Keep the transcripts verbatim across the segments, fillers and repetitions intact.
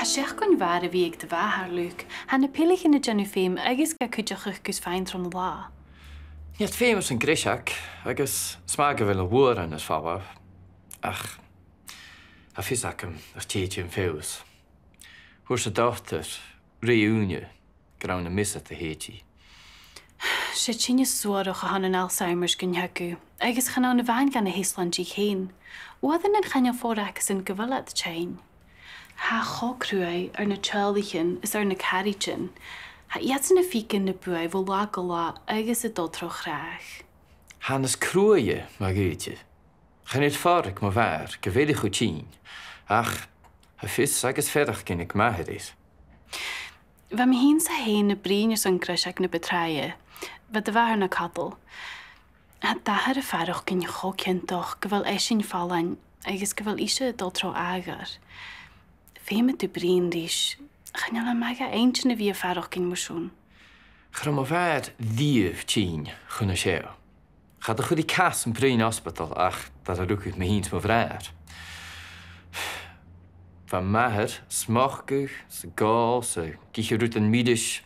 Seachdain mhath a bhith aig do mhàthair, Luke. Tha na peilichean a' dèanamh feum agus ga cuideachadh gus faighinn tron latha. Nì iad feum airson greiseag, agus 's math gu bheil an fhuaran air falbh. Ach tha fios agam nach tèid i am feabhas. Thuirt an dotair ro-dhùinte gur ann am mios a thèid i. 'S e teine suarach a th' ann an Alzheimer's gun teagamh, agus chan ann a-mhàin dhan a h-euslaint i fhèin. Uaireannan chan eil fhios acasan gu bheil iad tinn. Tha e cho cruaidh air na teaghlaichean is air na caraidean. Tha iadsan a' faicinn na buaidh bho latha gu latha agus a' dol tro chràdh. Tha e nas cruaidhe, ma dh'fhaodte. Chan eil fhios aig mo mhàthair gu bheil i cho tinn, ach tha fios agus faireachdainn aig m' athair air. Bha mi fhìn 's e fhèin a' bruidhinn airson greiseag na bu tràithe. Bha do mhàthair na cadal. Tha d' athair a' faireachdainn cho ciontach gu bheil esan fallain agus gu bheil ise a' dol tro àmhghar. Feumaidh tu bruidhinn ris. Chan eil e math dha inntinn a bhith a' faireachdainn mar sin. Cha robh mo mhàthair riamh tinn chun a seo. Cha do chuir i cas am broinn ospadal ach dar a rugadh mi fhìn 's mo bhràthair. Bha m' athair a' smocadh, 's ag òl, 's ag ithe rudan milis,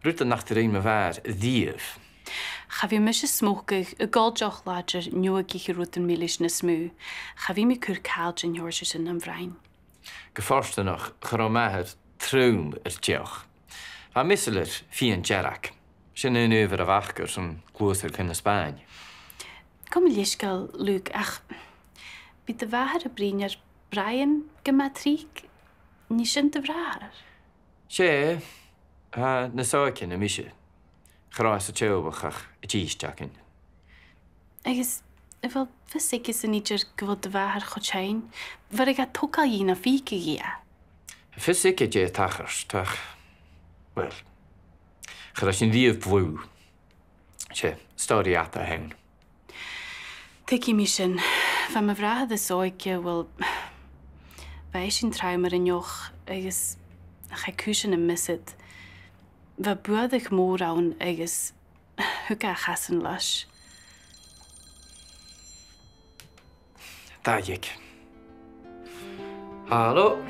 rudan nach do rinn mo mhàthair riamh. Cha bhi mise a' smocadh, ag òl deoch-làidir no ag ithe rudan milis nas motha. Cha bhi mi a' cur càil den t-seòrsa sin nam bhroinn. Gu fortanach, cha robh m' athair trom air deoch. Bha e measail air fìon dearg. Sin an adhbhar a bh' aca airson gluasad chun na Spàinn. Gabh mo leisgeul, Luke, ach bidh do mhàthair a' bruidhinn air Brian gu math tric, an e sin do bhràthair? 'S e, tha e nas òige na mise. Cha robh e sa teaghlach ach an dithis againn. Agus a bheil fios aigesan idir gu bheil do mhàthair cho tinn? Bheireadh e togail dhi nam faiceadh i e. Tha fios aige dè tha a' tachairt, ach, uill, cha robh sinn riamh dlùth. 'S e stòiridh fhada a th' ann. Tuigidh mi sin. Bha mo bhràthair nas òige, uill, bha esan trom air an deoch agus chaidh cùisean am miosad. Bha buaireadh mòr ann agus thug e a chasan leis. Dà dhiog. Hallo?